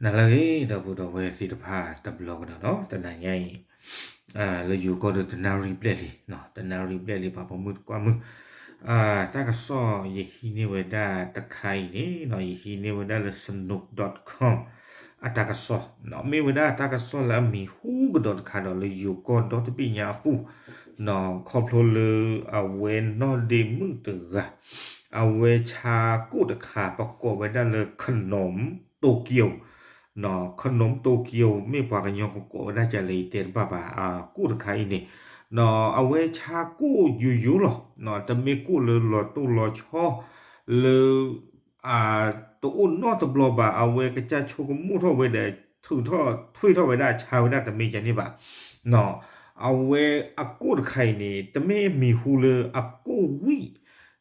နၤလၢအဂ့ၤ ဒီပုၢ်ဒီဝဲၢ်သ့ၣ်တဖၣ်တဘျီကဒီးနီၤ, တနၤညါအံၤ လၢယိၤကီၢ်ဒီးတနၣ်ရံၣ်ဘျဲၣ်လံ, တနၣ်ရံၣ်ဘျဲၣ်လံ ပှၤပိာ်မုၣ်သကိးမုၣ်, တၢ်ကစီၣ်ယဟံးန့ၢ်ဝဲဒၣ်တခါအံၤန့ၣ် ယဟံးန့ၢ်ဝဲဒၣ်လၢ Sanook dot com အတၢ်ကစီၣ်, မ့ၢ်ဝဲဒၣ်တၢ်ကစီၣ်လၢအမံၤဟူကဒီးတခါဒီးလၢယိၤကီၢ်ဒီတဘ့ၣ်ညါအပူၤ, ခီဖျိလၢအဝဲနီၢ်ဒ့မုၣ်တဂၤ အဝဲဆါကိၣ်တခါ ပကိးဝဲဒၣ်လၢ Khanom Tokyo, Khanom Tokyo မ့ၢ်ပှၤကညီကကိးဝဲဒၣ်ကလဲၣ်အံၤတဲတဘၣ်ဘၣ်, ကိၣ်တခါအံၤန့ၣ် အဝဲဆါကိၣ်ယိယိလီၤ, တမ့ၢ်ကိၣ်လၢလီၤတိၢ်လီၤဆီ လၢ တအိၣ်နီတဘျီဘၣ်, အဝဲကစၢ်ဆိကမိၣ်ထီၣ်ဝဲဒီး ထုးထီၣ်ထွံၣ်ထီၣ်ဝဲဒၣ်ဆါဝဲဒၣ်တမ့ၢ်ကန့ၣ်ဘၣ်, အဝဲအကိၣ်တခါအံၤန့ၣ် တမ့ၢ်မံၤဟူလၢအကိၣ်ဝံၣ်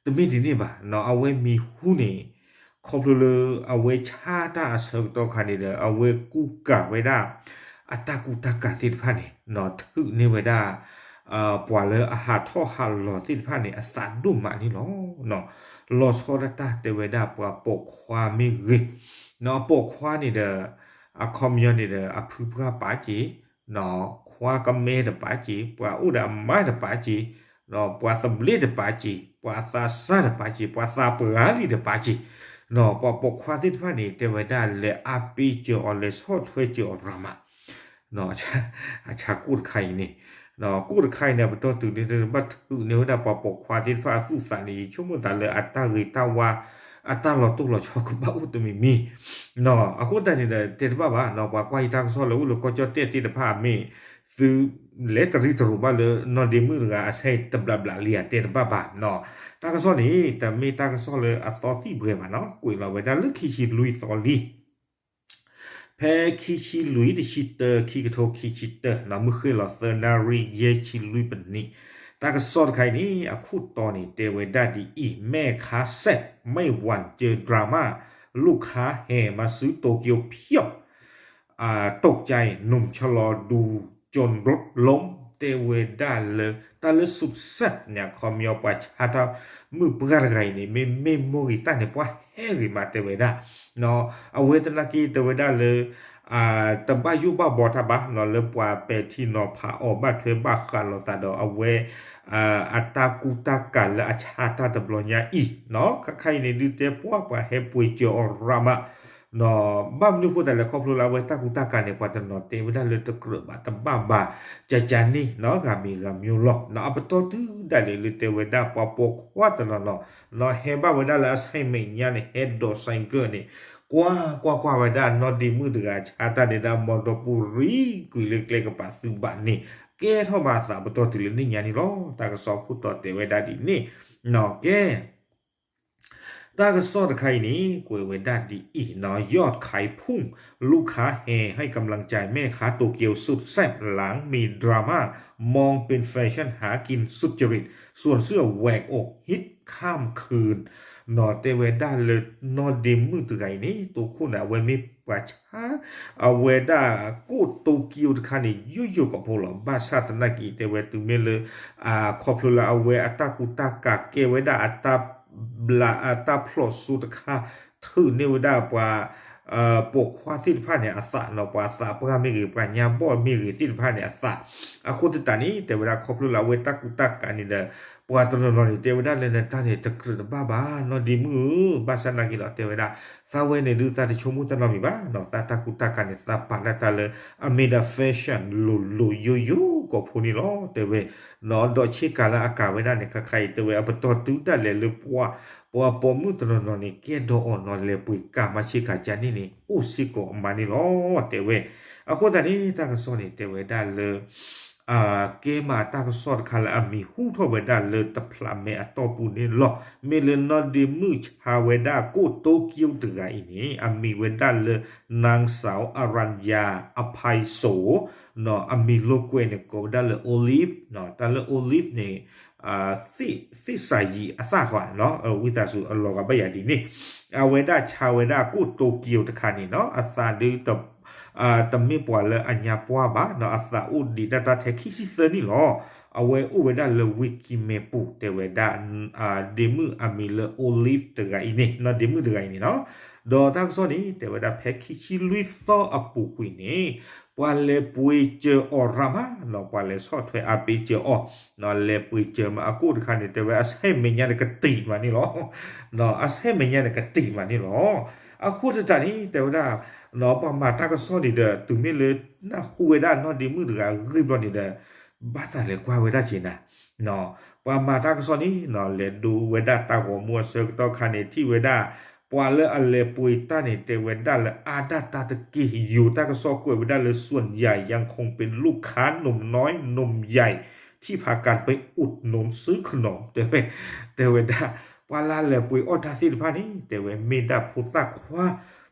တမ့ၢ်ဒ်န့ၣ်ဘၣ်, အဝဲမံၤဟူန့ၣ် ခီဖျိလၢအဝဲဆါတၢ်အဆၢကတီၢ်ခါန့ၣ်ဒီး အဝဲကူကၤဝဲဒၣ် အတၢ်ကူတၢ်ကၤသ့ၣ်တဖၣ်န့ၣ် ထုးန့ၢ်ဝဲဒၣ် ပှၤလၢအဟးထီၣ်ဟးလီၤသ့ၣ်တဖၣ်န့ၣ် အသးဒိၣ်မးန့ၣ်လီၤ. လီၤဆီဒၣ်တၢ်တဲဝဲဒၣ်ပှၤပိာ်ခွါမ့ၢ်ဂ့ၤ, အပိာ်ခွါန့ၣ်ဒီး အခီပညီန့ၣ်ဒီး အဖုပှၢ်ပာ်က့ၤ, ခွါကမဲတပာ်က့ၤ, ပှၤအိၣ်ဒီးအမါတပာ်က့ၤ, ပှၤသဘျ့တပာ်က့ၤ, ပှၤအသးစၢ်တပာ်က့ၤ, ပှၤသးပှၢ်လံတပာ်က့ၤ, ပှၤပိာ်ခွါသ့ၣ်တဖၣ်န့ၣ် တဲဝဲဒၣ် လဲၤအါပ့ၤစၢၤအီၤ လဲၤဆီၣ်ထွဲစၢၤအီၤရၤမး အဆါကိၣ်တခါအံၤန့ၣ်, ကိၣ်တခါအံၤန့ၣ် အပတီၢ်တုၤန့ၣ် ဘၣ်ထုးန့ၢ်ဝဲဒၣ်ပှၤပိာ်ခွါသ့ၣ်တဖၣ်အသူၣ်သးန့ၣ် ယဆိကမိၣ်သးလၢအတၢ်ဂ့ၤတၢ်ဝါ အတၢ်လီၤတိၢ်လီၤဆီကဘၣ်အိၣ်တမံၤမံၤ, အဃိသတးန့ၣ်ဒီး တဲတဘၣ်ဘၣ် ပှၤကွၢ်ယတၢ်ကစီၣ်လၢအိၣ်လၢကီၢ်ကၠီၣ်တဲၣ်သ့ၣ်တဖၣ်အမ့ၢ် သုလဲၤတရံးတရိးဘၣ်လၢနီၢ်ဒ့မုၣ်တဂၤအဆၢတဘျးဘျးလံဧါ တဲတဘၣ်ဘၣ်, တၢ်ကစီၣ်န့ၣ် တမ့ၢ်တၢ်ကစီၣ်လၢအသီသံၣ်ဘှဲဘၣ်နီၤ, ကွဲးလီၤဝဲဒၣ်လၢခံဆံလွံၢ်သီလံ ဖဲခံဆံလွံၢ် တဆံတၢ ခံကထိခံဆံတၢ နီၢ်မုၢ်ဃ့ၢ်လီၤသၢနၣ်ရံၣ် ယဲၢ်ဆံလွံၢ်ပနံး, တၢ်ကစီၣ်တခါအံၤန့ၣ် အခိၣ်တီန့ၣ် တဲဝဲဒၣ်ဒ်အံၤ, แม่ค้าแซ่บไม่หวั่นเจอดราม่า ลูกค้าแห่มาซื้อโตเกียวเพียบ ตกใจหนุ่มชะลอดูจนรถล้ม တဲဝဲဒၣ်လၢ တၢ်လၢ Suit Set န့ၣ် အခီပညီပှၤဆါတၢ်မုၣ်ပှၢ်တဂၤအံၤန့ၣ် မ့မ့ၢ်မိၢ်ဂ့ၤတၢ်န့ၣ် ပှၤဟဲဂ့ၤမးတဲဝဲဒၣ် အဝဲသနာ်က့တဲဝဲဒၣ်လၢ တဘၣ်ယိၣ်ဘၣ်ဘီတၢ်ဘၣ်နီၤ လၢပှၤပဲာ်ထံနီၤဖးအီၤ ဘၣ်ထွဲဘၣ်ဃးလိာ်သးဒီးအဝဲ အတၢ်ကူတၢ်ကၤလၢအဆါတၢ်တဘျီညါအံၤနီၤ ခါခါအံၤန့ၣ် ဒုးတဲပှၤပှၤဟဲပှ့ၤစၢၤအီၤရၤမး ဘၣ်မနုၤဃိသတးလဲၣ် ခီဖျိလၢအဝဲတၢ်ကူတၢ်ကၤန့ၣ် ပှၤတနီၤတဲဝဲဒၣ်လၢတကြၢးဘၣ်တဘၣ်ဘၣ် ကကန့ၣ်နီၤ ဂၤမံၤဂၤမံၤလီၤ အပတီၢ်တုၤဒၣ်လဲာ်လၢတဲဝဲဒၣ်ပှၤပိာ်ခွါတနီၤနီၤ နီၤဟဲဘၣ်ဝဲဒၣ်လၢအဆဲမဲာ်ညါန့ၣ် ဟဲဒိးစဲးကၢၣ်န့ၣ် ကွၢ်ကွၢ်ကွၢ်ဝဲဒၣ်နီၢ်ဒ့မုၣ်တဂၤဆါတၢ်န့ၣ်ဒၣ် မီဒီပူၤရံကွံာ်လၢကျဲကပၤသုးဘၣ်န့ၣ် ကဲထီၣ်မၤအသးပတီၢ်တုၤလၢနံၣ်ညါန့ၣ်လီၤ တၢ်ကစီၣ်ခိၣ်တီတဲဝဲဒၣ်ဒ်န့ၣ် နီၤကဲ တၢ်ကစီၣ်တခါအံၤန့ၣ် ကွဲးဝဲဒၣ်ဒ်အံၤနီၤ ยอดขายพุ่ง ลูกค้าแห่ให้กำลังใจแม่ค้าโตเกียวสุดแซ่บหลังมีดราม่า มองเป็นแฟชั่นหากินสุจริต สวมเสื้อแหวกอกฮิตข้ามคืน နီၤတဲဝဲဒၣ်လၢ နီၢ်ဒ့မုၣ်တဂၤအံၤန့ၣ် တိခိၣ်န့ၣ် အဝဲမ့ၢ်ပှၤဆါ အဝဲဒၣ်ကိၣ်တိကံအိၣ်တခါန့ၣ် ယိယိကိးဖိလီၤ ဘၣ်ဆၣ်သနာ်က့ တဲဝဲတုၤမ့ၢ်လၢ ခီဖျိလၢအဝဲအတၢ်ကူတၢ်ကၤကဲဝဲဒၣ်အတၢ် ဘျးအတၢ်ဖျိးစိတခါ ထုးန့ၢ်ဝဲဒၣ်ပှၤ ပိာ်ခွါသ့ၣ်တဖၣ်န့ၣ်အသးနီၤ ပှၤသးပှၢ်မ့ၢ်ဂ့ၤ ပှၤညါဘီၣ်မ့ၢ်ဂ့ၤသ့ၣ်တဖၣ်န့ၣ်အသး အဃိသတးန့ၣ် တဲဝဲဒၣ်ခီဖျိလၢအဝဲတၢ်ကူတၢ်ကၤန့ၣ်ဒီး ပှၤတနီၤနီၤန့ၣ် တဲဝဲဒၣ်လၢနတၢ်န့ၣ် တကြၢးတဘၣ်ဘၣ် နီၢ်ဒ့မုၣ်ဧၢ ဘၣ်ဆၣ်သနာ်က့ဒီး တဲဝဲဒၣ် သးဝဲန့ၣ်ဒုးသးတဆိကမိၣ်တၢ်နီတမံၤဘၣ်နီၤ သးတၢ်ကူတၢ်ကၤန့ၣ် သးပာ်လၢတၢ်လၢ အမ့ၢ်ဒၣ် fashion လိၤလိၤယိယိကိးဖိန့ၣ်လီၤ တဲဝဲ နီၤဒီးဆ့ကၤလၢအကၤဝဲဒၣ်န့ၣ် ခါခါအံၤ တဲဝဲ အပတီၢ်တုၤဒၣ်လဲာ်လၢပှၤ ပှၤပိာ်မုၣ်တနီၤနီၤန့ၣ် ကဲဒီးအီၤနီၤ လဲၤပှ့ၤကၤမၤဆ့ကၤကန့ၣ်န့ၣ် အိၣ်စ့ၢ်ကီးအမါန့ၣ်လီၤ တဲဝဲ အဃိသတးန့ၣ် တၢ်ကစီၣ်န့ၣ် တဲဝဲဒၣ်လၢ ကဲမးတၢ်ကစီၣ်တခါလၢအမံၤဟူထီၣ်ဝဲဒၣ်လၢတဖျးမဲာ်အတီၢ်ပူၤန့ၣ်လီၤ. မ့ၢ်လၢနီၢ်ဒ့မုၣ်ဆါဝဲဒၣ်ကိၣ်တိကံအိၣ်တဂၤအံၤန့ၣ် အမံၤဝဲဒၣ်လၢ นางสาวอรัญญา อภัยโส နီၤ အမံၤလိာ်ကွဲးန့ၣ် ကိးဝဲဒၣ်လၢ Olive နီၤ တၢ်လၢ Olive န့ၣ် သ့ၣ်စၤယံၤအသၣ်ခွါနီၤ ဝံသးစူၤအလီၤဂာ်ဘၣ်ယၤဒ်န့ၣ် အဝဲဒၣ်ဆါဝဲဒၣ်ကိၣ်တိကံအိၣ်တခါန့ၣ်နီၤ အသးဒုး တမ့ၢ်ပှၤလၢအညါပှၢ်ဘၣ်နီၤ အသးအိၣ်ဒံးတၢ်တၢ်ထဲခံဆံသၢနံၣ်လီၤ. အဝဲအိၣ်ဝဲဒၣ်လၢဝ့ၢ်ကံမဲာ်ပူၤ တဲဝဲဒၣ် ဒ့မုၣ်အမံၤလၢ Olive တဂၤအံၤန့ၣ်နီၤ ဒ့မုၣ်တဂၤအံၤန့ၣ်နီၤ ဒီးတၢ်ကစီၣ်န့ၣ် တဲဝဲဒၣ်ဖဲခံဆံလွံၢ်သီအပူၤကွံာ်န့ၣ် ပှၤလဲၤပှ့ၤစၢၤအီၤရၤမးနီၤ, ပှၤလဲၤဆီၣ်ထွဲအါဘ့ၣ်စၢၤအီၤ, လဲၤပှ့ၤစၢၤမးအကိၣ်တခါန့ၣ် တဲဝဲအဆဲမဲာ်ညါန့ၣ်ကတံာ်မးန့ၣ်လီၤ. အဆဲမဲာ်ညါန့ၣ်ကတံာ်မးန့ၣ်လီၤ. အဃိသတးန့ၣ် တဲဝဲဒၣ် ပှၤမၤတၢ်ကစီၣ်န့ၣ်ဒီး တုၤမ့ၢ်လၢနၢ်ဟူဝဲဒၣ်နီၢ်ဒ့မုၣ်တဂၤအဂ့ၢ်ဘျီန့ၣ်ဒီး ဘၣ်သးလဲၤကွၢ်ဝဲဒၣ်က့ၤနၤ ပှၤမၤတၢ်ကစီၣ်န့ၣ်နီၤ လဲၤဒိဝဲဒၣ်တၢ်ဂီၤမူအဆၢကတီၢ်ခါန့ၣ် ထံၣ်ဝဲဒၣ် ပှၤလၢအလဲၤပှ့ၤတၢ်န့ၣ် တဲဝဲဒၣ်လၢအါဒၣ်တၢ်တက့ၢ် ယိၤတၢ်ကစီၣ်ကွဲးဝဲဒၣ်လၢ ส่วนใหญ่ยังคงเป็นลูกค้า นมน้อยนมใหญ่ ที่พากันไปอุดหนุนซื้อขนม တဲဝဲ တဲဝဲဒၣ် ပှၤလၢအလဲၤပှ့ၤအီၣ်တၢ်သ့ၣ်တဖၣ်န့ၣ် တဲဝဲမ့ၢ်ဒၣ်ဖိသၣ်ခွါ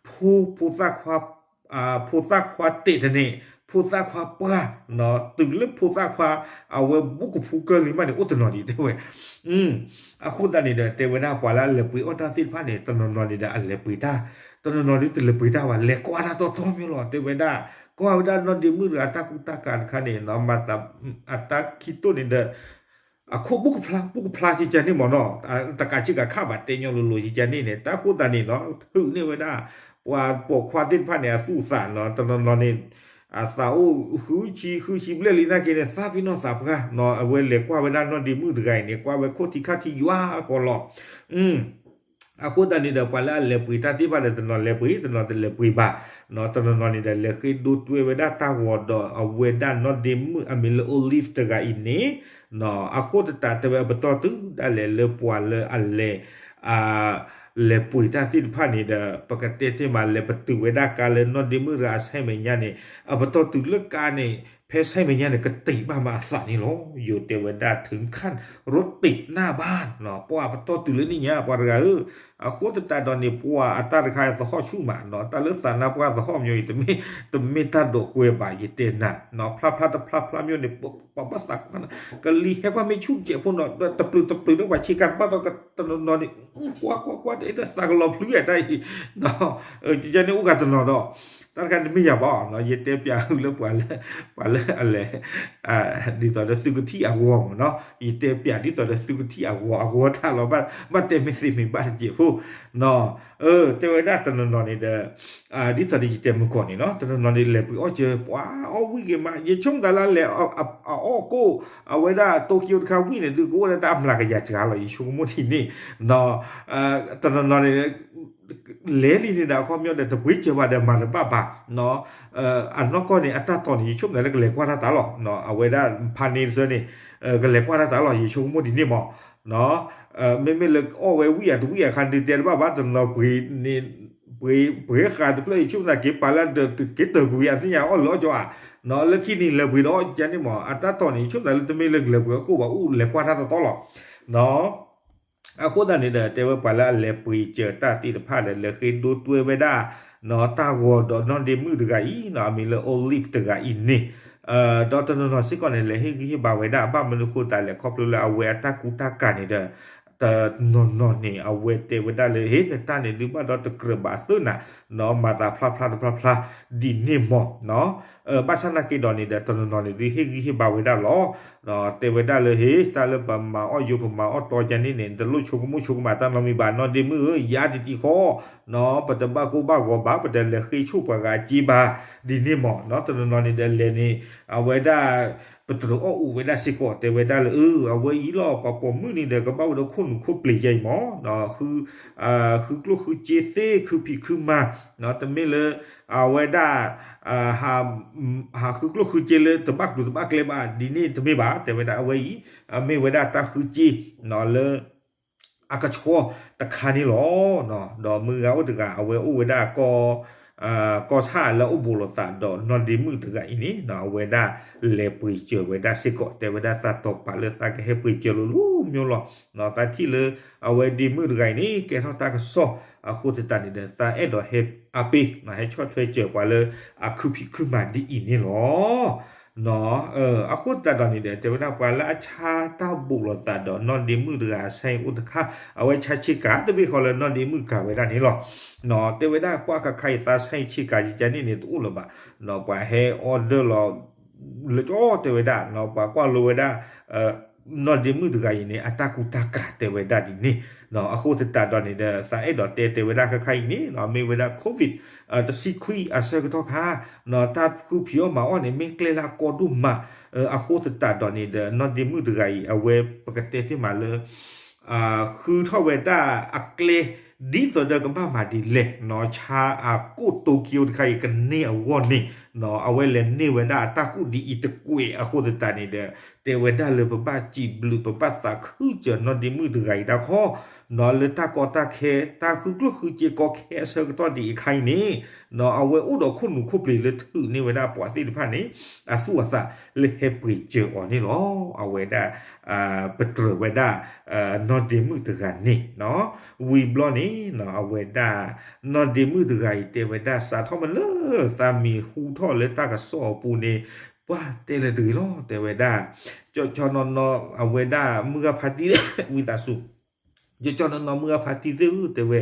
ဖိ ဖိသၣ်ခွါ ဖိသၣ်ခွါတ့ၢ်တန့ၣ် ဖိသၣ်ခွါပှၢ် တုၤလၢဖိသၣ်ခွါ အဝဲဘူးကဖူကၢၢ်လံမးန့ၣ် အိၣ်တနီၤဒံးတဲဝဲ အဃိသတးန့ၣ်ဒီး တဲဝဲဒၣ်ပှၤလၢအလဲၤပှ့ၤအီၣ်တၢ်သ့ၣ်တဖၣ်န့ၣ် တနီၤနီၤန့ၣ်ဒီးအလဲၤပှ့ၤတၢ် တနီၤနီၤဒ်တလဲၤပှ့ၤတၢ်ဘၣ် လဲၤကွၢ်တၢ်တီတီမ့ၢ်လီၤ တဲဝဲဒၣ် ကွၢ်ဝဲဒၣ်နီၢ်ဒ့မုၣ်တဂၤအတၢ်ကူတၢ်ကၤတခါန့ၣ် မၤသး အတၢ်ခံတိၢ်န့ၣ်ဒီး အခိၣ်ဘူးကဖျါ ဘူးကဖျါကကန့ၣ်မ့ၢ်နီၤ တကးဆ့ကၤခးဘၣ်တဲညီလိၤလိၤကကန့ၣ်န့ၣ် တၢ်ဃိသတးန့ၣ်နီၤ ထုးန့ၢ်ဝဲဒၣ် ပှၤပိာ်ခွါသ့ၣ်တဖၣ်န့ၣ် အသူၣ်အသးနီၤ တနီၤနီၤန့ၣ် အသးအိၣ်ဃုဆံ ဃုဆံဘျဲၣ်လံနာ်က့န့ၣ် သးပ့ၤနီၣ်သးပှၢ်နီၤ အဝဲလဲၤကွၢ်ဝဲဒၣ်နီၢ်ဒ့မုၣ်တဂၤအံၤန့ၣ် ကွၢ်ဝဲခိၣ်ထံးခါထံးယွၤအဃီလီၤ အဃိသတးန့ၣ်ဒီး ပှၤလၢအလဲၤပှ့ၤတၢ်သ့ၣ်တဖၣ်ဒီး တနီၤလဲၤပှ့ၤ တနီၤတလဲၤပှ့ၤဘၣ်, တနီၤနီၤန့ၣ်ဒီး လဲၤဃ့ဒိတွဲဝဲဒၣ်တၢ်ဂီၤဒီးအဝဲဒၣ်နီၢ်ဒ့မုၣ်အမံၤလၢ Olive တဂၤအံၤန့ၣ်, အဃိသတးတဲဝဲအပတီၢ်တုၤဒၣ်လဲာ်လၢပှၤလၢအလဲၤ လဲၤပှ့ၤတၢ်သ့ၣ်တဖၣ်န့ၣ်ဒီး ပကတဲတ့ၢ်မး လဲၤပတုာ်ဝဲဒၣ်ကါလၢနီၢ်ဒ့မုၣ်တဂၤအဆဲမဲာ်ညါန့ၣ် အပတီၢ်တုၤလၢကါန့ၣ် ဖဲဆဲမဲာ်ညါန့ၣ် ကတံာ်ဘၣ်မးအသးန့ၣ်လီၤ. ယိၤတဲဝဲဒၣ် ถึงขั้นรถติดหน้าบ้าน ပှၤပတီၢ်တုၤလၢန့ၣ်ညါ ပှၤတဂၤဧၢ, အဃိသတးဒီးန့ၣ် ပှၤအတၢ်တခါသဟီၣ်ဆူၣ်မးနီၤ, တၢ်လၢသးနါပှၢ်သဟီၣ်မၠိအံၤ တမ့ၢ်တၢ်ဒိးကွဲဘၣ် ယတဲနၤ, ဖျါဖျါတဖျါဖျါမၠိန့ၣ် ပဘၣ်သးကွၢ်နၤ, ကလံၤဟဲကွၢ်မ့ၢ်ဆူၣ်စဲးဖိနီၤ, တပျုာ်တပျုာ်ဒီးပှၤဆ့ကၤတဘၣ်ဒီး တနီၤနီၤန့ၣ် ကွၢ်ကွၢ်ကွၢ် တအဲၣ်ဒိးသးကလီၤဖျုးတၢ်အံၤ, ယန့ၣ်အိၣ်ဂၤတနီၤဒီး တၢ်တခါန့ၣ်မ့ၢ်ယၤဘၣ်နီၤ, ယတဲပျးဃုာ်လၢပှၤလၢ ပှၤလၢအလဲၤ ဒ်သိးဒီးသုကထံၣ်အဂီၢ်မ့ၢ်နီၤ, ယတဲပျးဒ်သိးဒီးသုကထံၣ်အဂီၢ် အဂီၢ်တၢ်လီၤ ဘၣ်တဲမ့ၢ်သ့မ့ၢ်ဘၣ်တစဲးဖိ, တဲဝဲဒၣ်တနီၤနီၤန့ၣ်ဒီး ဒ်သိးဒီးယတဲမုၢ်ကီၢ်န့ၣ်နီၤ, တနီၤနီၤန့ၣ်လဲၤပှ့ၤအီၣ်စၢၤ ပှၤအီၣ်ဝံၣ်ဂ့ၤမး, ယဆိကမိၣ်သးလၢအလဲၤအီၣ်ကိၣ် အဝဲဒၣ်တိၣ်ကၠိတခါဝံၣ်န့ၣ် ဒုးကအိၣ်လၢတၢ်အမျးကယၤစှၤလီၤ ယဆိကမိၣ်ဒ်န့ၣ်, တနီၤနီၤန့ၣ် လဲၤလံန့ၣ်ဒီးအခီပညီဒီး တပှ့ၤစၢၤဘၣ်ဒီးမၤတဘၣ်ဘၣ်, အနီၢ်ကီၢ်န့ၣ် အတၢ်တီၢ်န့ၣ် ယဆိကမိၣ်လၢကလဲၤကွၢ်တၢ်သးလီၤ, အဝဲဒၣ်ဖးန့ၣ်တစၢန့ၣ် ကလဲၤကွၢ်တၢ်သးလီၤ ယဆိကမိၣ်ဒ်န့ၣ်မး, မ့မ့ၢ်လၢအီၣ်ဝဲဝံၣ်အတဝံၣ်အခါ ဒုးတဲတဘၣ်ဘၣ် တနီၤပှ့ၤဃာ်တဖျၢၣ် ယဆိကမိၣ်သးက့ၤပာ်လၢဒီးက့ၤတၢၢ်ကွံာ်အသ့ၣ်ညါအီၣ်လၢအီၣ်ကၠီဧါ, လၢခံန့ၣ်လဲၤပှ့ၤဒီးအီၣ်ကန့ၣ်မး အတၢ်တီၢ်န့ၣ် ယဆိကမိၣ်သးလၢတမ့ၢ်လၢကလဲၤပှ့ၤအီၣ်ကိၣ်ဘၣ် အိၣ်လဲၤကွၢ်တၢ်တတီလီၤ အဃိသတးန့ၣ်ဒီး တဲဝဲပှၤလၢအလဲၤပှ့ၤစၢၤတၢ်သ့ၣ်တဖၣ်ဒီး လဲၤဃ့ဒိတွဲဝဲဒၣ် တၢ်ဂီၤဒီးနီၢ်ဒ့မုၣ်တဂၤအံၤ အမံၤလၢ Olive တဂၤအံၤန့ၣ်, ဒီးတနီၤနီၤစ့ၢ်ကီးန့ၣ် လဲၤဟ့ၣ်ဂံၢ်ဟ့ၣ်ဘါဝဲဒၣ် ဘၣ်မနုၤဃိသတးလဲၣ် ခီဖျိလၢအဝဲအတၢ်ကူတၢ်ကၤန့ၣ်ဒီး တနီၤနီၤန့ၣ် အဝဲတဲဝဲဒၣ်လၢ ဟ့ၣ် နတၢ်န့ၣ်ဒုးဘၣ်ဒီးတကြၢးဘၣ်သ့ၣ်နၤ မၤသးဖျါဖျါတဖျါဖျါ ဒ်န့ၣ်မး ဘၣ်ဆၣ်နာ်က့ဒီးန့ၣ်ဒီး တနီၤနီၤန့ၣ်ဒုးဟ့ၣ်ဂံၢ်ဟ့ၣ်ဘါဝဲဒၣ်လီၤ. တဲဝဲဒၣ်လၢ ဟ့ၣ် တၢ်လၢပမၤအီၣ်ယိာ်ပမၤအီၣ်တီကန့ၣ်န့ၣ် တလိၣ်ဆိကမိၣ်ဆိကမးတၢ်နီတမံၤဘၣ် နီၢ်ဒ့မုၣ်ဧၢ, ယၤတံၤတံၤဃီ ပတဘၣ်ကိၢ်ဘၣ်ဂီၤဘၣ် ပတလဲၤဃ့ဆိၣ်ပှၤဂၤအစ့ဘၣ် ဒ်န့ၣ်မး တနီၤနီၤန့ၣ်ဒီးလဲၤန့ၣ် အဝဲဒၣ် ပတြၢၤအီၣ်အိၣ်ဝဲဒၣ်စ့ၢ်ကီး တဲဝဲဒၣ်လၢ အဝဲအံၤလီၤ ပှၤပိာ်မုၣ်န့ၣ်ဒီး ကဘၣ်ဝဲဒီးခိၣ်နူာ်ခိၣ်ပျ့ၤယဲအံၤမး ဃုကျိၣ်ဃုစ့သ့ ခုဖံးခုမၤ တမ့ၢ်လၢ အဝဲဒၣ် ဟးဃုကျိၣ်ဃုစ့လၢတဘၣ်ကျိၤတဘၣ်ကျဲဘၣ် ဒ်န့ၣ်တမ့ၢ်ဘၣ် တဲဝဲဒၣ်အဝဲအံၤ မ့ၢ်ဝဲဒၣ်တၢ်ဃုစ့ လၢ အကဆှီတခါန့ၣ်လီၤ. ဒီးမုၢ်ဂၤအိၣ်တဂၤ အဝဲအိၣ်ဝဲဒၣ် ကီၢ်ဆၣ်လၢအအိၣ်ဘူးလိာ်သးဒီးနီၢ်ဒ့မုၣ်တဂၤအံၤန့ၣ် အဝဲဒၣ်လဲၤပှ့ၤစၢၤဝဲဒၣ်စ့ၢ်ကီး တဲဝဲဒၣ်သးတီၢ်ပာ်လၢသးကဟဲပှ့ၤစၢၤလိၤလိၤမးလီၤ. သးထံၣ်လၢ အဝဲဒ့မုၣ်တဂၤအံၤန့ၣ် ကဲထီၣ်တၢ်ကစီၣ် အဃိသတးန့ၣ်ဒီး သးအဲၣ်ဒိးဟဲအါပ့ၤ ဟဲဆီၣ်ထွဲစၢၤပှၤလၢအခုဖံးခုမၤဒ်အံၤန့ၣ်လီၤ. အဃိသတးဒီးန့ၣ်ဒီး တဲဝဲဒၣ်ပှၤလၢအဆါတၢ်ဘူးလိာ်သးဒီးနီၢ်ဒ့မုၣ်တဂၤအဆါအံၤအိၣ်တခါ အဝဲဆါဆ့ကၤတဘ့ၣ်ဃီလၢနီၢ်ဒ့မုၣ်ကၤဝဲဒၣ်န့ၣ်လီၤ. တဲဝဲဒၣ်ကွၢ်ခါခါအံၤသးဆါအံၤဆ့ကၤယကန့ၣ်န့ၣ်တအိၣ်လၢၤဘၣ်. ပှၤဟဲ order လီၤ လၢကၠီတဲဝဲဒၣ် ပှၤကွၢ်လိဝဲဒၣ် နီၢ်ဒ့မုၣ်တဂၤအံၤန့ၣ် အတၢ်ကူတၢ်ကၤတဲဝဲဒၣ်ဒ်န့ၣ်, အဃိသတးဒီးန့ၣ်ဒီး သးအဲၣ်ဒိးတဲတဲဝဲဒၣ်ခဲခါအံၤန့ၣ် မ့ၢ်ဝဲဒၣ် COVID တဆံခွံအဆၢကတီၢ်ခါ တၢ်ဃုဖံးအီၣ်မၤအီၣ်န့ၣ် မ့ၢ်ကျဲလၢအကီဒိၣ်မး, အဃိသတးဒီးန့ၣ်ဒီး နီၢ်ဒ့မုၣ်တဂၤအံၤ အဝဲပကတဲတ့ၢ်မးလၢ ဃုထီၣ်ဝဲဒၣ်အကျဲ ဒ်သိးဒီးကဘၣ်မၤဒ်လဲၣ်, ဆါအကိၣ်တိက့အိတခါအံၤကန့ၢ်အဂီၢ်န့ၣ်, အဝဲလဲၤန့ၢ်ဝဲဒၣ်အတၢ်ကူၣ်ဒ်အံၤတကွဲးအဃိသတးန့ၣ်ဒီး တဲဝဲဒၣ်လၢပဘၣ်စံးဘျုးပဘၣ်သးခုစၢၤနီၢ်ဒ့မုၣ်တဂၤအံၤတၢ်ခီ, လၢတၢ်ကီတၢ်ခဲ တၢ်ဃုကျိၣ်ဃုစ့ကီခဲအဆၢကတီၢ်ဒ်အံၤအခါအံၤန့ၣ်, အဝဲအိၣ်ဒီးခိၣ်နူာ်ခိၣ်ပျ့ၤလၢထုးန့ၢ်ဝဲဒၣ်ပှၤသ့ၣ်တဖၣ်န့ၣ် အသူၣ်အသးလၢဟဲပှ့ၤစၢၤအီၤန့ၣ်လီၤ. အဝဲဒၣ် ပတြၢၤဝဲဒၣ် နီၢ်ဒ့မုၣ်တဂၤန့ၣ်, ဝံၤဘျီန့ၣ် အဝဲဒၣ် နီၢ်ဒ့မုၣ်တဂၤအံၤတဲဝဲဒၣ် စးထီၣ်မးလၢသးမံၤဟူထီၣ်လၢတၢ်ကစီၣ်အပူၤန့ၣ် ပှၤတဲလၢတဂ့ၤလီၤ တဲဝဲဒၣ်, ကၠီကၠီနီၢ်နီၢ် အဝဲဒၣ်မုၢ်ဂၢ်ဖါတံၢ် ဝံသးစူၤ ကၠီကၠီနီၢ်နီၢ်မုၢ်ဂၢ်ဖါတံၢ်သ့ၣ်ဧၢ တဲဝဲ,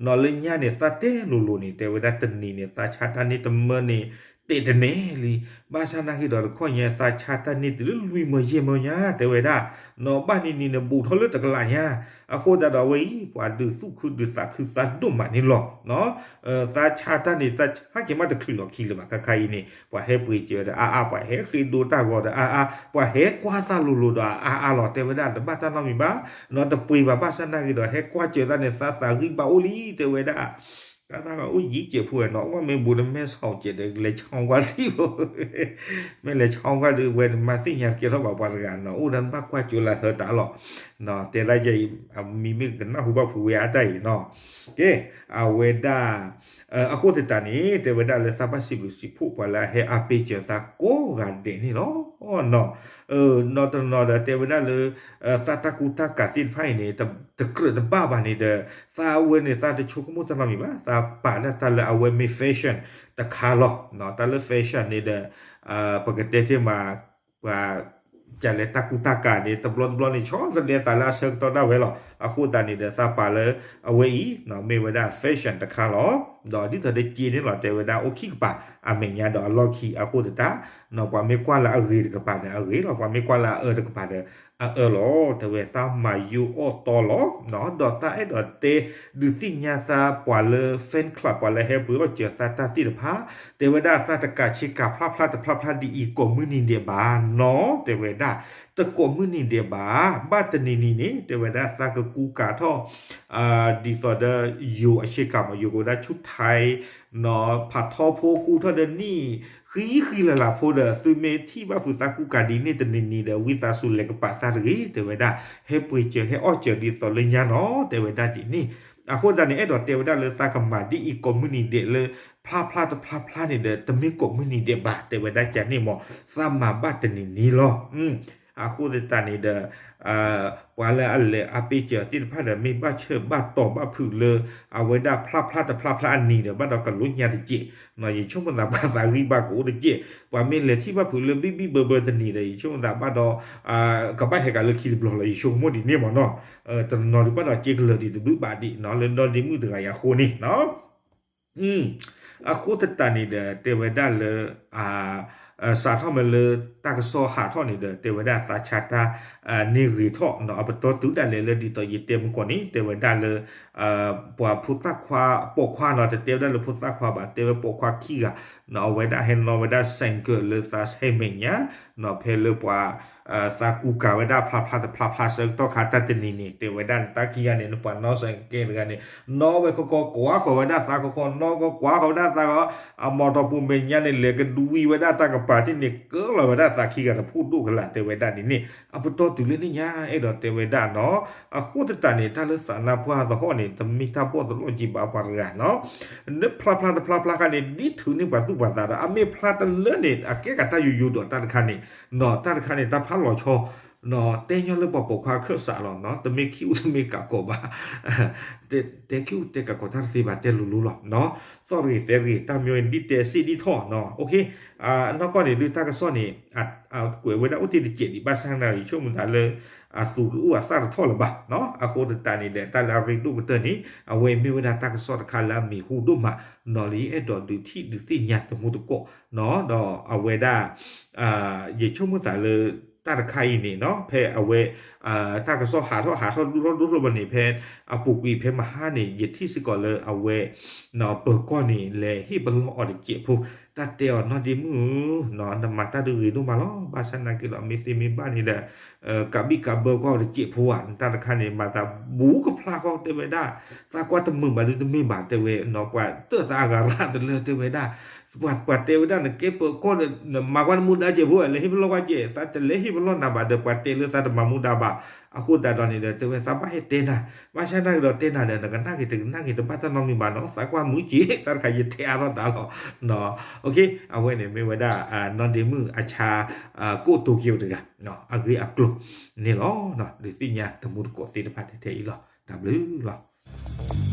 နီၢ်လၢညါန့ၣ် သးတဲလိၤလိၤန့ၣ် တဲဝဲဒၣ်တနံၤန့ၣ် သးဆါတၢ်န့ၢ်တမၢန့ၣ် တဲတနဲလံ, ဘၣ်ဆၣ်နာ်က့ဒီးတခီညါ သးဆါတၢ်န့ၢ်တုၤလၢလွံၢ်မၢယဲၢ်မၢညါ တဲဝဲဒၣ်, နီၢ်ဘၣ်နံၤနံၤန့ၣ် ဘူးထီၣ်လၢတကလးညါ, အဃိသတးဒီးအဝဲအံၤ ပှၤဒုးသူၣ်ခုဒုးသးခုသးဒိၣ်မးန့ၣ်လီၤ. သးဆါတၢ်န့ၣ် သးဆါက့ၤမးတချုးလီၤခံလၢၤဘၣ် ခဲခါအံၤန့ၣ် ပှၤဟဲပှ့ၤစၢၤဒီးအါအါ ပှၤဟဲဃ့ဒိတၢ်ဂီၤဒီးအါအါ ပှၤဟဲကွၢ်သးလိၤလိၤဒီးအါအါလီၤ တဲဝဲဒၣ် တဘၣ်တၢ်နီတမံၤဘၣ်, နီၢ်တပှ့ၤဘၣ် ဘၣ်ဆၣ်နာ်က့ဒီး ဟဲကွၢ်စၢၤသးန့ၣ် သးသးဂံၢ်ဘါအိၣ်လံ တဲဝဲဒၣ်, တၢ်သးအိၣ်ယံၤစဲးဖိဝဲနီၢ် အိၣ်မ့ၢ်ဘူးလၢမဲၢ်ဆီးစဲးဒီး လဲၤဆီကွၢ်လံလီၤ မ့ၢ်လဲၤဆီကွၢ်ဒီး ဝဲမၤသ့ၣ်ညါတကဲထီၣ်ဘၣ်ပှၤတဂၤနီၢ် အိၣ်ဒၣ်ဘၣ်ကွၢ်စၢၤလၢဟၢတၢ်လီၤ, တဲဒၣ်ယဲအံၤ မံၤမ့ၢ်ကနၢ်ဟူဘၣ်ဖုးဝဲအါတၢ်အံၤနီၢ်, ကဲ, အဝဲဒၣ် အဃိသတးန့ၣ် တဲဝဲဒၣ်လၢသးဘၣ်စံးဘျုးစံးဖှိၣ်ပှၤလၢအဟဲအါပ့ၤစၢၤသးကိးဂၤဒဲးန့ၣ်လီၤ. နီၢ်တနီၤဒီးတဲဝဲဒၣ်လၢ သးတၢ်ကူတၢ်ကၤသ့ၣ်တဖၣ်အံၤန့ၣ် တကြၢးတဘၣ်ဘၣ်န့ၣ်ဒီး သးဝဲန့ၣ် သးတဆိကမိၣ်တၢ်နီတမံၤဘၣ် သးပာ်ဒၣ်တၢ်လၢအဝဲမ့ၢ် fashion တခါလီၤ. တၢ်လၢ fashion န့ၣ်ဒီး ပကတဲတ့ၢ်မး ပှၤ ကလဲၤတၢ်ကူတၢ်ကၤန့ၣ် တဘျီတဘျီန့ၣ် ဆီတလဲသးလၢအဆၢကတီၢ်ဒၣ်ဝဲလီၤ. အဃိသတးန့ၣ်ဒီး သးပာ်လၢအဝဲအံၤ မ့ၢ်ဝဲဒၣ် fashion တခါလီၤ. ဒီးဒ်သိးဒီးက့န့ၣ်လီၤ တဲဝဲဒၣ်အိၣ်ခံကပၤ အမဲာ်ညါဒီးအလီၢ်ခံ အဃိသတး ပှၤမ့ၢ်ကွၢ်လၢအဂ့ၤတကပၤဒီးအဂ့ၤလီၤ ပှၤမ့ၢ်ကွၢ်လၢအအၢတကပၤဒီးအအၢလီၤ. တဲဝဲသးမၤယိအီၣ်တီလီၤ. ဒီးသးအဲၣ်ဒိးတဲ ဒုးသ့ၣ်ညါသးပှၤလၢ fan club ပှၤလၢဟဲပှ့ၤအီၣ်စၢၤသးတၢ်သ့ၣ်တဖၣ် တဲဝဲဒၣ်သးတကးဆ့ကၤဖျါဖျါတဖျါဖျါဒ်အံၤကိးမုၢ်နံၤဒဲးဘၣ်နီၢ် တဲဝဲဒၣ် တကိးမုၢ်နံၤဒဲးဘၣ် ဘၣ်တနံၤနံၤန့ၣ် တဲဝဲဒၣ်သးကကူကၤထီၣ် ဒ်သိးဒီးယိၤအဆ့ကၤမး ယိၤကဝဲဒၣ်ဆူၣ်ထဲ ဖးထီဖိကူထီၣ်ဒီးနံၣ် ဃံဃံလၤလၤဖိဒီး သုမ့ၢ်ထံၣ်ဘၣ်ဖုးသးကူကၤဒ်န့ၣ်တနံၤနံၤဒီး ဝံသးစူၤလဲၤကပာ်သးတဂ့ၤ တဲဝဲဒၣ် ဟဲပှ့ၤစၢၤဟဲအီၣ်စၢၤဒ်သိးလၢညါနီၢ် တဲဝဲဒၣ်ဒ်န့ၣ် အဃိသတးန့ၣ် အဲၣ်ဒိးတဲဝဲဒၣ်လၢသးကမၤဒ်အံၤကိးမုၢ်နံၤဒဲးလၢ ဖျါဖျါတဖျါဖျါန့ၣ်ဒီး တမ့ၢ်ကိးမုၢ်နံၤဒဲးဘၣ် တဲဝဲဒၣ်ကန့ၣ်မး သးမၤဘၣ်တနံၤနံၤလီၤ. အဃိသတးန့ၣ်ဒီး ပှၤလၢအလဲၤအါပ့ၤစၢၤသ့ၣ်တဖၣ်ဒီး မ့ၢ်ဘၣ်ဆၢဘၣ်တီၤဘၣ်ဖုးလၢ အဝဲဒၣ်ဖျါဖျါတဖျါဖျါအနံၤဒီး ဘၣ်ဒီးကလိညါတစဲး ယဆိကမိၣ်သးပှၤသးဂံၢ်ဘါကအိၣ်တစဲး ပှၤမ့ၢ်လဲၤထံၣ်ဘၣ်ဖုးလၢဘံၣ်ဘံၣ်ဘၢဘၢတနံၤဒီး ယဆိကမိၣ်သးဘၣ်ဒီး ကဘၣ်ဟဲကၤလၢခံတဘျီလီၤ ယဆိကမိၣ်ဒ်န့ၣ်မးနီၢ် တနီၤဒုးဘၣ်ဒီးစ့ကလၢာ်ဒံးတဘျုးဘၣ်ဒံးနီၢ် လၢနီၢ်ဒ့မုၣ်တဂၤအံၤအဃိန့ၣ် အဃိသတးန့ၣ်ဒီး တဲဝဲဒၣ်လၢ စးထီၣ်မ့ၢ်လၢတၢ်ကစီၣ်ဟးထီၣ်န့ၣ်ဒီး တဲဝဲဒၣ်သးဆါတၢ် န့ၢ်ဂ့ၤထီၣ်နီၢ် အပတီၢ်တုၤဒၣ်လဲာ်လၢဒ်သိးယတဲမုၢ်ကီၢ်န့ၣ် တဲဝဲဒၣ်လၢ ပှၤဖိသၣ်ခွါ ပိာ်ခွါနီၢ် တတဲဝဲဒၣ်လၢဖိသၣ်ခွါဘၣ် တဲဝဲပိာ်ခွါခံဂၤနီၢ် အဝဲဒၣ်ဟဲနီၣ်ဝဲဒၣ် ဆိုင်ကယ် လၢသးဟဲမဲာ်ညါနီၢ် ဖဲလၢပှၤ သးကူကၤဝဲဒၣ်ဖျါဖျါတဖျါဖျါဆၢကတီၢ်ခါတၢ်တနံၤန့ၣ် တဲဝဲဒၣ်န့ၣ် တၢ်ခံဂၤန့ၣ် နပှၤနီၣ်ဆိုင်ကယ်တဂၤန့ၣ် နီၣ်ဝဲခီခီ ကွၢ်ဃီၤဝဲဒၣ်သးခီခီ နီၣ်ခီကွၢ်ဃီၤဝဲဒၣ်သးခီ အမီၤတီၢ်ပူၤမဲာ်ညါန့ၣ် လဲၤကဒွံဝဲဒၣ်တၢ်ကပၤသ့ၣ်န့ၣ် ကၢလီၤဝဲဒၣ်သးခံဂၤတဖုဒိၣ်ကလာ် တဲဝဲဒၣ်ဒ်န့ၣ် အပတီၢ်တုၤလၢန့ၣ်ညါ အဲၣ်ဒိးတဲဝဲဒၣ်နီၢ် အဃိသတးန့ၣ် တၢ်လၢသးနါပှၢ်သဟီၣ်န့ၣ် တမ့ၢ်တၢ်ဘီၣ်တလီၢ်ကံဘၣ်ပှၤတဂၤနီၢ် နဖျါဖျါတဖျါဖျါခါန့ၣ် ဒ်ထုးန့ၢ်ပှၤသူၣ်ပှၤသးဒီး အမ့ၢ်ဖျါတလၢန့ၣ် အကဲကးတၢ်ယိယိဒီးတၢ်တခါန့ၣ် နီၢ် တၢ်တခါန့ၣ် တၢ်ဖးလီၤဆီ နီၢ် တဲညီလၢပှၤပိာ်ခွါအခၢၣ်စးလီၤနီၢ် တမ့ၢ်ခံအူတမ့ၢ်ကးကီးဘၣ် တဲခံအူတဲကးကီးတၢ်တသ့ဘၣ် တဲလိၤလိၤလီၤနီၢ် သီၣ်တဂ့ၤသဲတဂ့ၤ တၢ်မ့ၢ်ဝဲဒ်တဲစ့ၣ်ဒ်ထီၣ်နီၢ် နီၢ်ကီၢ်န့ၣ် ဒုးတၢ်ကစီၣ်န့ၣ် ကွဲးဝဲဒၣ်အိၣ်တ့ၢ်တစဲးဒံး ဘၣ်ဆၣ်သနာ်က့ ယဆိကမိၣ်သးလၢ အသူးတအိၣ်အသၣ်တထီၣ်လၢၤဘၣ်နီၢ် အဃိသတးန့ၣ်ဒီး တၢ်လၢအရ့ဒိၣ်ကတၢၢ်န့ၣ် အဝဲမ့ၢ်ဝဲဒၣ်တၢ်ကစီၣ်တခါလၢအမံၤဟူဒိၣ်မးနီၢ် လၢယအဲၣ်ဒိးဒုးထံၣ်ဒုးသ့ၣ်ညါတမူတကိးနီၢ် ဒီးအဝဲဒၣ် ယဆိကမိၣ်သးလၢ တၢ်တခါအံၤန့ၣ်နီၤ ဖဲအဝဲ တၢ်ကစီၣ်ဟးထီၣ်ဟးထီၣ်ဒိၣ်ထီၣ်ဒိၣ်ထီၣ်ဘၣ်န့ၣ် ဖဲအပူၤကွံာ်ဖဲမဟါန့ၣ် ယထံၣ်စ့ၢ်ကီးလၢအဝဲ ပၢၤကီၢ်န့ၣ် လဲၤဟ့ၣ်ပလီၢ်အီၤတစဲးဖိ တၢ်တဲအီၤနီၢ်ဒ့မုၣ်ဧၢ နမၤတၢ်တဂ့ၤဒိၣ်မးလီၤ ဘၣ်ဆၣ်နာ်က့ဒီး မ့ၢ်သ့မ့ၢ်ဘၣ်န့ၣ်ဒီး ကးဘံၣ်ကးဘၢကွၢ်အီၤတစဲးဖိဧါ နတၢ်တခါန့ၣ် မၤသးဘူးကဖျါဃီတဲဝဲဒၣ် သးကွၢ်တမုာ်ဘၣ်ဒုတမ့ၢ်ဘၣ်တဲဝဲ ပှၤတၢၢ်သးအဂၤရၣ်တလၢတဲဝဲဒၣ် ပှၤတဲဝဲဒၣ်နကဲပၢၤကီၢ်ဒီး နမၤကွၢ်နမူဒါစဲးဖိ လဲၤဟ့ၣ်ပလီၢ်ကွၢ်စဲး သးတလဲၤဟ့ၣ်ပလီၢ်နၤဘၣ်ဒီး ပှၤတဲလၢသးတမၤမူဒါဘၣ် အဃိသတးဒီးန့ၣ်ဒီး တဲဝဲသးဘၣ်ဟဲတဲနၤ ဘၣ်ဆၣ်နာ်က့ဒီးတဲနၤဒီး နကနၣ်က့ၤတကနၣ်က့ၤတဘၣ်တၢ်နီတမံၤဘၣ်နီၤ သးကွၢ်မုာ်စဲး တၢ်တခါယတဲအါထီၣ်တၢ်လီၤ အဝဲန့ၣ်မ့ၢ်ဝဲဒၣ် နီၢ်ဒ့မုၣ်အဆါ ကိၣ်တိၤက့ၤတဂၤ အဂ့ၢ်အကျိၤန့ၣ်လီၤ ဒုးသ့ၣ်ညါတမူတကိးသ့ၣ်တဖၣ်ထဲထဲအံၤလီၤ တၢ်ဘျုးလီၤ